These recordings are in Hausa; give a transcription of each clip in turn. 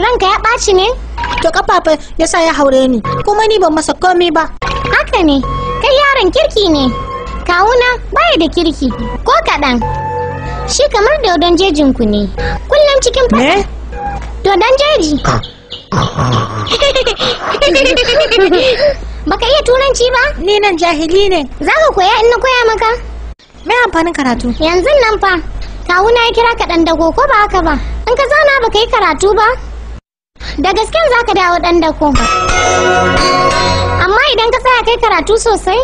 Ranka ya ɓaci ne? To kafafa ya sa ya haure ni, kuma ni ban masa komai ba. Haka ne, kai yaron kirki ne. Kawuna baya da kirki, ko kaɗan. Shi kamar dodon jejinku ne. Kullum cikin faɗa. Me? Dodon jeji. Baka iya turanci ba? Ni nan jahili ne. Za ka koya in na koya maka? Me amfanin karatu? Yanzu nan fa, kawuna ya kira ka ɗan dago ko ba haka ba? In ka zauna baka yi karatu ba, da gasken za ka dawo ɗan dako. Amma idan ka tsaya kai karatu sosai,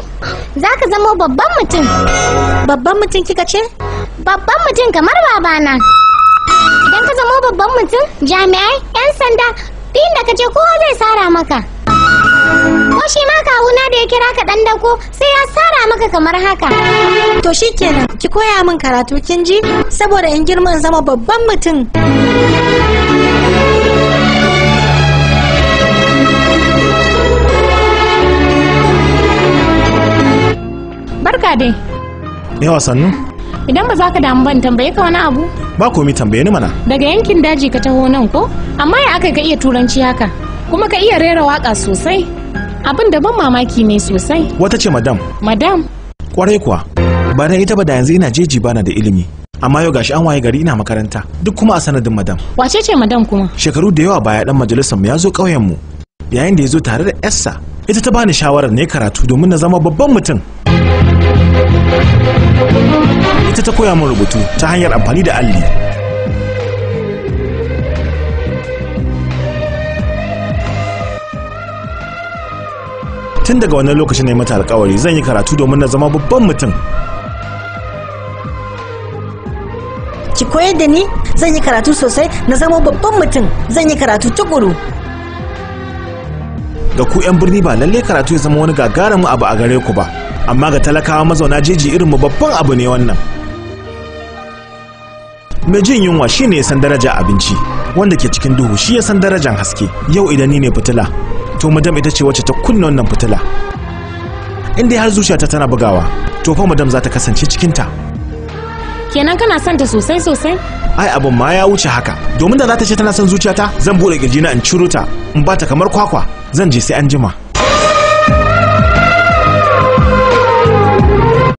za ka zama babban mutum. Babban mutum kika ce? Babban mutum kamar babana. Idan ka zama babban mutum, jami'ai, 'yan sanda, duk inda ka je kowa zai sara maka. Ko shi ma kawuna da ya kira ka ɗan dako sai ya sara maka kamar haka. To shikenan, ki koya min karatu kin ji? Saboda in girma in zama babban mutum. Barka dai. Yawa sannu. Idan ba za ka damu ban tambaye ka wani abu. Ba komi tambaye ni mana. Daga yankin daji ka taho nan ko? Amma ya aka ka iya turanci haka? Kuma ka iya rera waka sosai. Abin da ban mamaki ne sosai. Wata ce madam. Madam? Kwarai kuwa. Ba dan ita ba da yanzu ina jeji bana da ilimi. Amma yau gashi an waye gari ina makaranta. Duk kuma a sanadin madam. Wace ce madam kuma? Shekaru da yawa baya dan majalisar mu ya zo ƙauyen mu. Yayin da ya zo tare da yarsa. Ita ta bani shawarar ne karatu domin na zama babban mutum. Ita ta koya min rubutu ta hanyar amfani da alli. Tun daga wannan lokacin na yi mata alkawari zan yi karatu domin na zama babban mutum. Ki koyar da ni zan yi karatu sosai na zama babban mutum zan yi karatu tukuru. Ga ku 'yan birni ba lallai karatu ya zama wani gagarumin abu a gare ku ba. Amma ga talakawa mazauna jeji irin mu babban abu ne wannan. Mai jin yunwa shine ya san daraja abinci, wanda ke cikin duhu shi ya san darajan haske. Yau idan ni ne fitila, to madam ita ce wacce ta kunna wannan fitila. In dai har zuciyata tana bugawa, to fa madam za ta kasance cikinta. Kenan kana son ta sosai sosai? Ai abin ma ya wuce haka. Domin da za ta ce tana son zuciyata, zan bude kirjina in ciro ta, in bata kamar kwakwa. Zan je sai an jima.